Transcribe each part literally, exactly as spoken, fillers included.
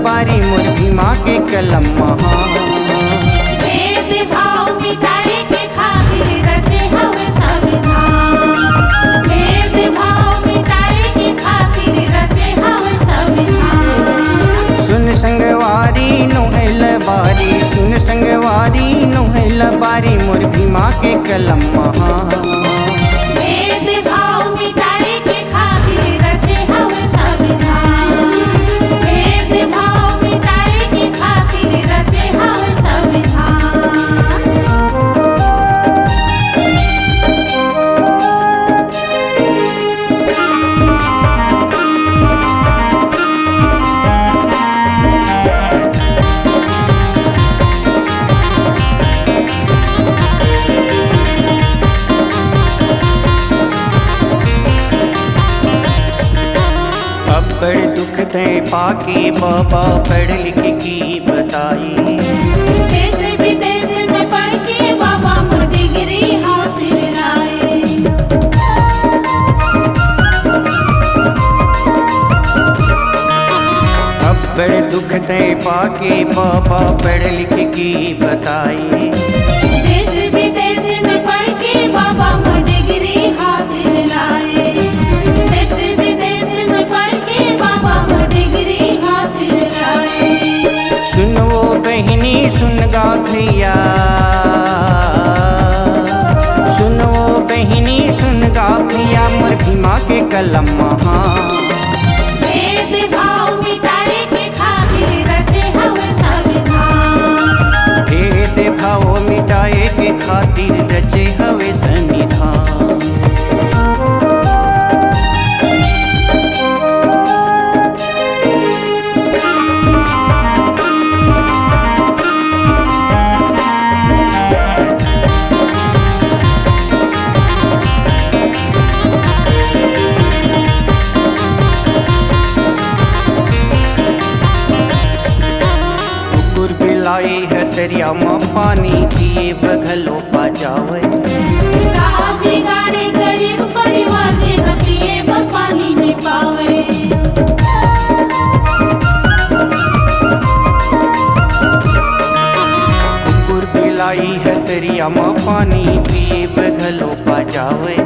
पारी मोर भीमा के कलम महा। भेदभाव मिटाए के खातिर रचे हवे संविधान। भेदभाव मिटाए के खातिर रचे हवे संविधान। सुन संगवारी नोहेल बारी, सुन संगवारी नोहेल बारी मोर भीमा के कलम महा। भेदभाव मिटाए के खातिर रचे हवे संविधान। भेदभाव मिटाए के खातिर रचे हवे संविधान। अब्बड़ दुख तैं पाके बाबा पढ़ लिख के बताई। देश विदेश में पढ़ के बाबा मोर डिग्री हासिल लाए। अब्बड़ दुख तैं पाके बाबा पढ़ लिख के बताई। देश विदेश में पढ़ के बाबा मोर डिग्री हासिल लाए। देश विदेश में पढ़ के बाबा मोर डिग्री हासिल लाए। सुन वो बहिनी, सुन गा भैया, सुन वो बहिनी, सुन गा भैया, मोर भीमा के कलम महा। भेदभाव मिटाए के खातिर रचे हवे संविधान। भेदभाव मिटाए के खातिर रचे हवे संविधान। कुकुर बिलाई ह तरिया म पानी पिए बर घलो पा जावय। का बिगाड़े गरीब परिवार जे ह पिए बर पानी नइ पावय। कुकुर बिलाई ह तरिया म पानी पिए बर घलो पा जावय।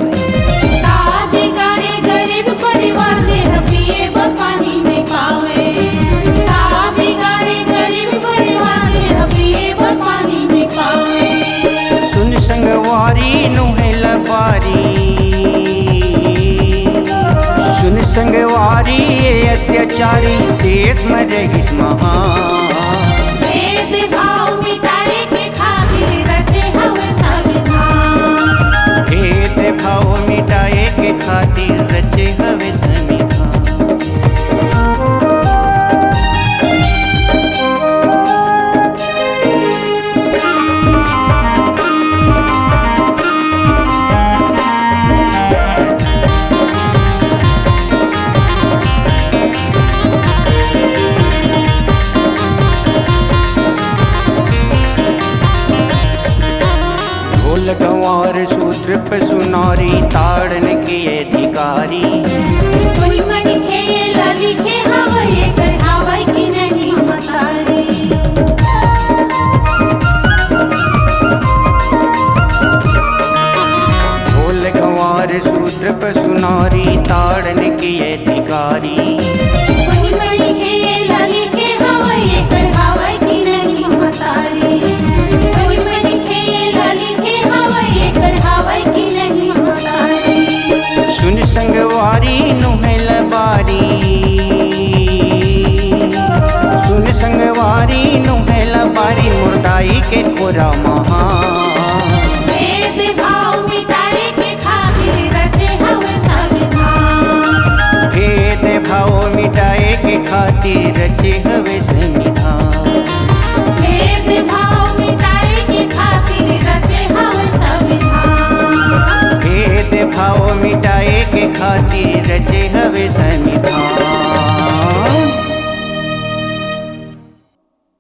का बिगाड़े गरीब परिवार जे ह पिए बर पानी नइ पावय। का बिगाड़े गरीब परिवार जे ह पिए बर पानी नइ पावय। सुन संगवारी नोहेल बारी, सुन संगवारी ये अत्याचारी देश म रहिस महा। भेदभाव मिटाए के खातिर रचे हवे संविधान। भेदभाव मिटाए के खातिर रचे हवे संविधान। ढोल गंवार सूत्र पशु नारी ताड़न के अधिकारी। कोई मनखे एला लिखे हवय, एकर हवय कि नहीं महतारी। ढोल गंवार सूत्र पशु नारी ताड़न के अधिकारी। कोई मनखे एला लिखे हवय, एकर हवय कि नहीं महतारी। कोई मनखे एला लिखे हवय, एकर हवय कि नहीं महतारी। सुन संगवारी नोहेल बारी, सुन संगवारी नोहेल बारी मोर दाई के कोरा महा। भेदभाव मिटाए के खातिर रचे हवे संविधान। भेदभाव मिटाए के खातिर रचे हवे संविधान। भेदभाव मिटाए के खातिर रचे हवे संविधान। भेदभाव मिटाए के खातिर रचे